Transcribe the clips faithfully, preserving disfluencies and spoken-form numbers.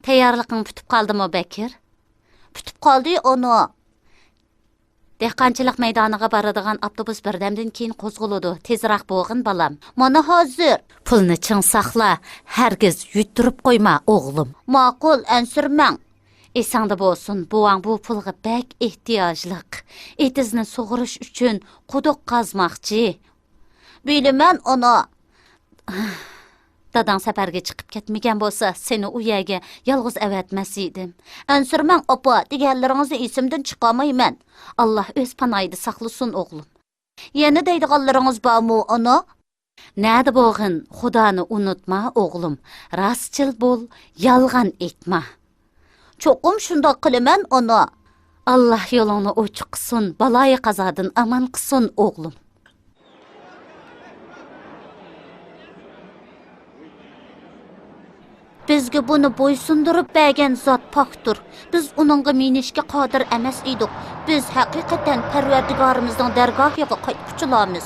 تەييارلىقىڭ پۈتۈپ قالدىمۇ، بەكىر؟ پۈتۈپ قالدى، ئۇنۇ. دېھقانچىلىق مەيدانىغا بارىدىغان ئاپتوبۇس بىردەمدىن كېيىن قوزغىلىدۇ. تېزراق بوغىن، بالام. مانا ھازىر. پۇلنى چىڭ ساقلا، ھەرگىز يۇتتۇرۇپ قويما، ئوغلۇم. ماقۇل، ئەنسىرىمەڭ. ئېسىڭدە بولسۇن، بوۋاڭ بۇ پۇلغا بەك ئېھتىياجلىق. ئېتىزنى سۇغىرىش ئۈچۈن قۇدۇق قازماقچى. بىلىمەن ئۇنى. داداڭ سەپەرگە چىقىپ كەتمىگەن بولسا، سېنى ئۇ يەرگە يالغۇز ئەۋەتمەس ئىدىم. ئەنسىرىمەڭ، ئاپا، دېگەنلىرىڭىزنى ئېسىمدىن چىقارمايمەن. ئاللا ئۆز پاناھىدا ساقلىسۇن، ئوغلۇم. يەنە دەيدىغانلىرىڭىز بارمۇ، ئانا؟ نەدە بولغىن، خۇدانى ئۇنتۇما، ئوغلۇم. راستچىل بول، يالغان ئېيتما. چوقۇم شۇنداق قىلىمەن، ئانا. ئاللا يولۇڭنى ئوچۇق قىلسۇن، بالايىقازادىن ئامان قىلسۇن، ئوغلۇم. بىزگە بۇنى بويسۇندۇرۇپ بەرگەن زات پاكتۇر. بىز ئۇنىڭغا مىنىشكە قادىر ئەمەس ئىدۇق. بىز ھەقىقەتەن پەرۋەردىگارىمىزنىڭ دەرگاھىغا قايتقۇچىلارمىز.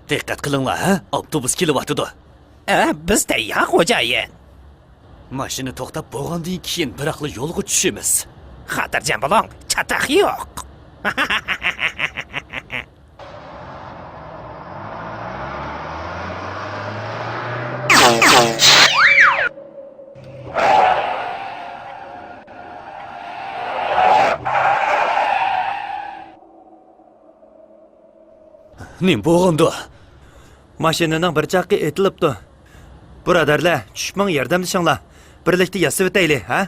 دىققەت قىلىڭلار، ھە؟ ئاپتوبۇس كېلىۋاتىدۇ. ئە، بىز تەييار، خوجايىن. ماشىنا توختاپ بولغاندىن كېيىن بىراقلا يولغا چۈشىمىز. خاتىرجەم بولۇڭ، چاتاق يوق. نېمە بولغاندۇ؟ ماشىنىنىڭ بىر چاقى ئېتىلىپتۇ. بۇرادەرلەر، چۈشۈپ مېڭىڭ، ياردەملىشىڭلار. بىرلىكتە ياسىۋېتەيلى، ھە؟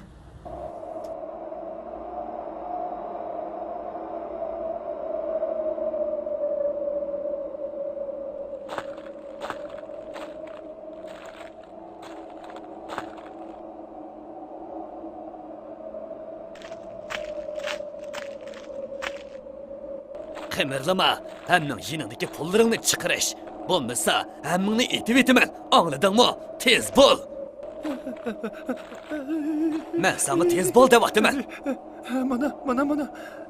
قىمىرلىما، ھەممىڭ يېنىڭدىكى پۇللىرىڭنى چىقىرىش. بولمىسا، ھەممىڭنى ئېتىۋېتىمەن، ئاڭلىدىڭمۇ؟ تېز بول! مەن ساڭا تېز بول دەۋاتىمەن. مانا، مانا، مانا.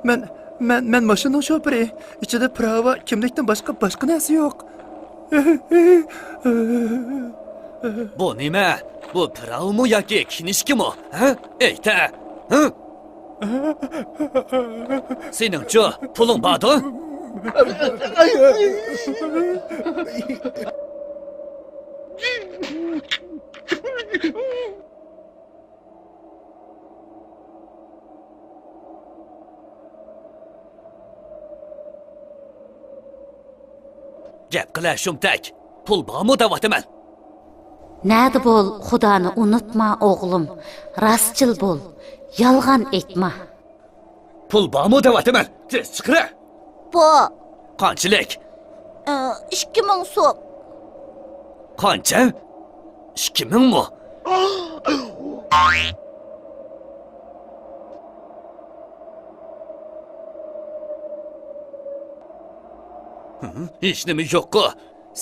مەن، مەن، مەن ماشىنىنىڭ شوپۇرى. ئىچىدە پىراۋا، كىملىكتىن باشقا، باشقا نەرسە يوق. بۇ نېمە؟ بۇ پىراۋىمۇ ياكى كىنىشكىمۇ؟ ھە؟ ئېيتە! ھە؟ سېنىڭچۇ پۇلۇڭ باردۇ؟ گەپ قىلە، شۇمتەك! پۇل بارمۇ دەۋاتىمەن! نەدە بول، خۇدانى ئۇنتۇما، ئوغلۇم. راستچىل بول، يالغان ئېيتما. پۇل بارمۇ دەۋاتىمەن، تېز چىقىرە! بار. قانچىلىك؟ ئىككى مىڭ سوم. قانچە؟ ئىككى مىڭمۇ؟ ھېچنېمە يوققۇ.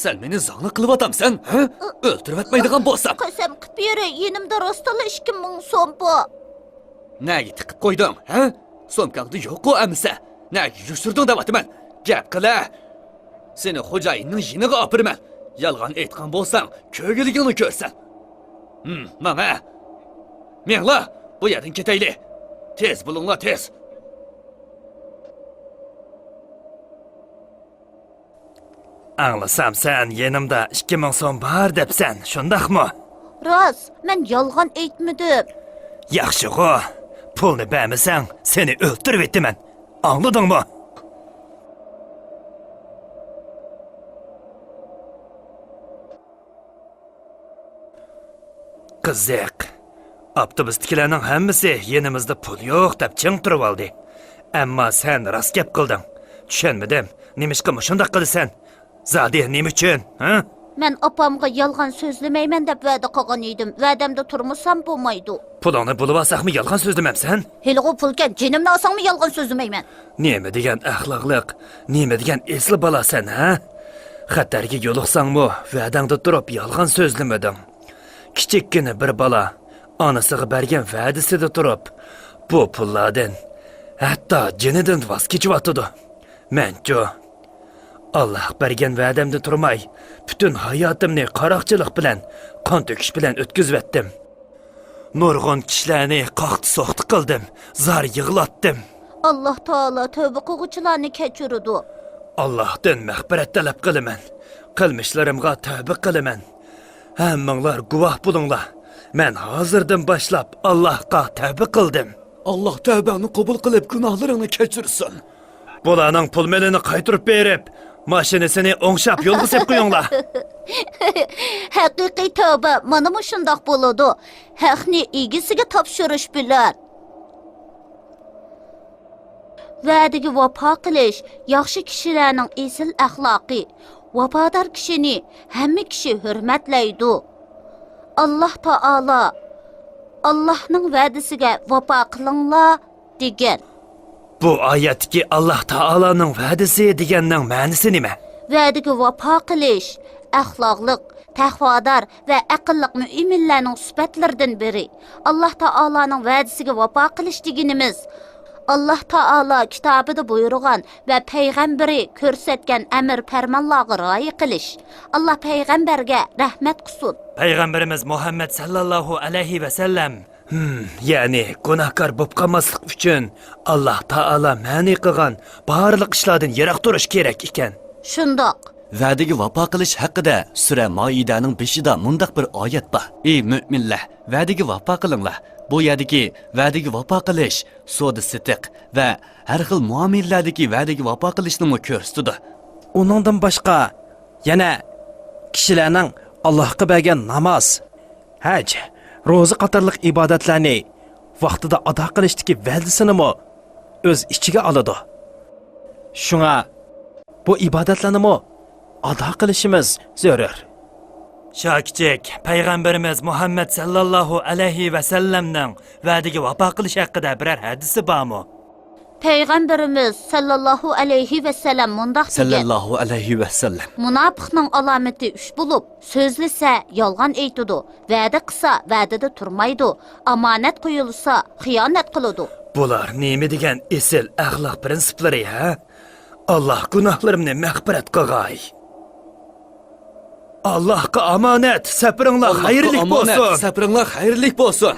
سەن مېنى زاڭلىق قىلىۋاتامسەن، ھە؟ ئۆلتۈرۈۋەتمەيدىغان بولسام. قەسەم قىپ يۈرە، يېنىمدا راستلا ئىككى مىڭ سوم بار. نەگە تىقىپ قويدۇڭ، ھە؟ سومكاڭدا يوققۇ ئەمىسە. نەگە يوشۇردۇڭ دەۋاتىمەن. گەپ قىلە. سېنى خوجايىننىڭ يېنىغا ئاپىرىمەن. يالغان ئېيتقان بولساڭ، كۆرگۈلۈكۈڭنى كۆرىسەن. ھىم، ماڭە. مېڭلا، بۇ يەردىن كېتەيلى. تېز بولۇڭلا، تېز. ئاڭلىسام، سەن يېنىمدا ئىككى مىڭ سوم بار دەپسەن، شۇنداقمۇ؟ راست، مەن يالغان ئېيتمىدىم. ياخشىغۇ، پۇلنى بەرمىسەڭ، سېنى ئۆلتۈرۈۋېتىمەن. ئاڭلىدىڭمۇ؟ قىزىق. ئاپتوبۇستىكىلەرنىڭ ھەممىسى يېنىمىزدا پۇل يوق دەپ چىڭ تۇرۇۋالدى. ئەمما سەن راست گەپ قىلدىڭ. چۈشەنمىدىم. نېمىشقا مۇشۇنداق قىلىسەن؟ زادى نېمە ئۈچۈن، ھە؟ مەن ئاپامغا يالغان سۆزلىمەيمەن دەپ ۋەدە قىلغان ئىدىم. ۋەدەمدە تۇرمىسام بولمايدۇ. پۇلۇڭنى بولۇۋالساقمۇ يالغان سۆزلىمەمسەن؟ ھېلىغۇ پۇلكەن، جېنىمنى ئالساڭمۇ يالغان سۆزلىمەيمەن. نېمە دېگەن ئەخلاقلىق، نېمە دېگەن ئېسىل بالاسەن، ھە؟ خەتەرگە يولۇقساڭمۇ، ۋەدەڭدە تۇرۇپ يالغان سۆزلىمىدىڭ. كىچىككىنە بىر بالا ئانىسىغا بەرگەن ۋەدىسىدە تۇرۇپ، بۇ پۇللاردىن، ھەتتا جېنىدىن ۋاز كېچىۋاتىدۇ. مەنچۇ؟ ئاللاھ بەرگەن ۋەدەمدە تۇرماي، پۈتۈن ھاياتىمنى قاراقچىلىق بىلەن، قان تۆكۈش بىلەن ئۆتكۈزۈۋەتتىم. نۇرغۇن كىشىلەرنى قاقتى-سوقتى قىلدىم، زار يىغلاتتىم. ئاللاھ تائالا تەۋبە قىلغۇچىلارنى كەچۈرىدۇ. ئاللاھتىن مەغپىرەت تەلەپ قىلىمەن. قىلمىشلىرىمغا تەۋبە قىلىمەن. ھەممىڭلار گۇۋاھ بولۇڭلار. مەن ھازىردىن باشلاپ ئاللاھقا تەۋبە قىلدىم. ئاللاھ تەۋبەڭنى قوبۇل قىلىپ، گۇناھلىرىڭنى كەچۈرسۇن. بۇلارنىڭ پۇل-مېلىنى قايتۇرۇپ بېرىپ، ماشىنىسىنى ئوڭشاپ يولغا سېلىپ قويۇڭلار. ھەقىقىي تەۋبە مانا مۇشۇنداق بولىدۇ. ھەقنى ئىگىسىگە تاپشۇرۇش بىلەن. ۋەدىگە ۋاپا قىلىش ياخشى كىشىلەرنىڭ ئېسىل ئەخلاقى. ۋاپادار كىشىنى ھەممە كىشى ھۆرمەتلەيدۇ. ئاللاھ تائالا، «ئاللاھنىڭ ۋەدىسىگە ۋاپا قىلىڭلار» دېگەن. بۇ ئايەتتىكى «ئاللاھ تائالانىڭ ۋەدىسى» دېگەننىڭ مەنىسى نېمە؟ ۋەدىگە ۋاپا قىلىش ئەخلاقلىق، تەقۋادار ۋە ئەقىللىق مۆمىنلەرنىڭ سۈپەتلىرىدىن بىرى. ئاللاھ تائالانىڭ ۋەدىسىگە ۋاپا قىلىش دېگىنىمىز، ئاللاھ تائالا كىتابىدا بۇيرۇغان ۋە پەيغەمبىرى كۆرسەتكەن ئەمىر پەرمانلارغا رىئايە قىلىش. ئاللاھ پەيغەمبەرگە رەھمەت قىلسۇن. پەيغەمبىرىمىز مۇھەممەد سەللەللاھۇ ئەلەيھى ۋەسەللەم، ھىم، يەنى گۇناھكار بولۇپ قالماسلىق ئۈچۈن، ئاللاھ تائالا مەنئى قىلغان بارلىق ئىشلاردىن يىراق تۇرۇش كېرەك ئىكەن. شۇنداق. ۋەدىگە ۋاپا قىلىش ھەققىدە سۈرە مائىدەنىڭ بېشىدا مۇنداق بىر ئايەت بار: «ئى مۆمىنلەر، ۋەدىگە ۋاپا قىلىڭلار.» بۇ يەردىكى ۋەدىگە ۋاپا قىلىش سودا-سېتىق ۋە ھەر خىل مۇئامىلىلەردىكى ۋەدىگە ۋاپا قىلىشنىمۇ كۆرسىتىدۇ. ئۇنىڭدىن باشقا، يەنە كىشىلەرنىڭ ئاللاھقا بەرگەن ناماز، ھەج، روزا قاتارلىق ئىبادەتلەرنى ۋاقتىدا ئادا قىلىشتىكى ۋەدىسىنىمۇ ئۆز ئىچىگە ئالىدۇ. شۇڭا بۇ ئىبادەتلەرنىمۇ ئادا قىلىشىمىز زۆرۈر. شاكىچىك، پەيغەمبىرىمىز مۇھەممەد سەللەللاھۇ ئەلەيھى ۋەسەللەمنىڭ ۋەدىگە ۋاپا قىلىش ھەققىدە بىرەر ھەدىسى بارمۇ؟ پەيغەمبىرىمىز سەللەللاھۇ ئەلەيھى ۋەسەللەم مۇنداق دېگەن: سەللەللاھۇ ئەلەيھى ۋەسەللەم. مۇناپىقنىڭ ئالامىتى ئۈچ بولۇپ، سۆزلىسە يالغان ئېيتىدۇ، ۋەدە قىلسا ۋەدىدە تۇرمايدۇ، ئامانەت قويۇلسا خىيانەت قىلىدۇ. بۇلار نېمە دېگەن ئېسىل ئەخلاق پىرىنسىپلىرى، ھە؟ ئاللاھ گۇناھلىرىمنى مەغپىرەت قىلغاي. ئاللاھقا ئامانەت، سەپىرىڭلار خەيرلىك بولسۇن. سەپىرىڭلار خەيرلىك بولسۇن.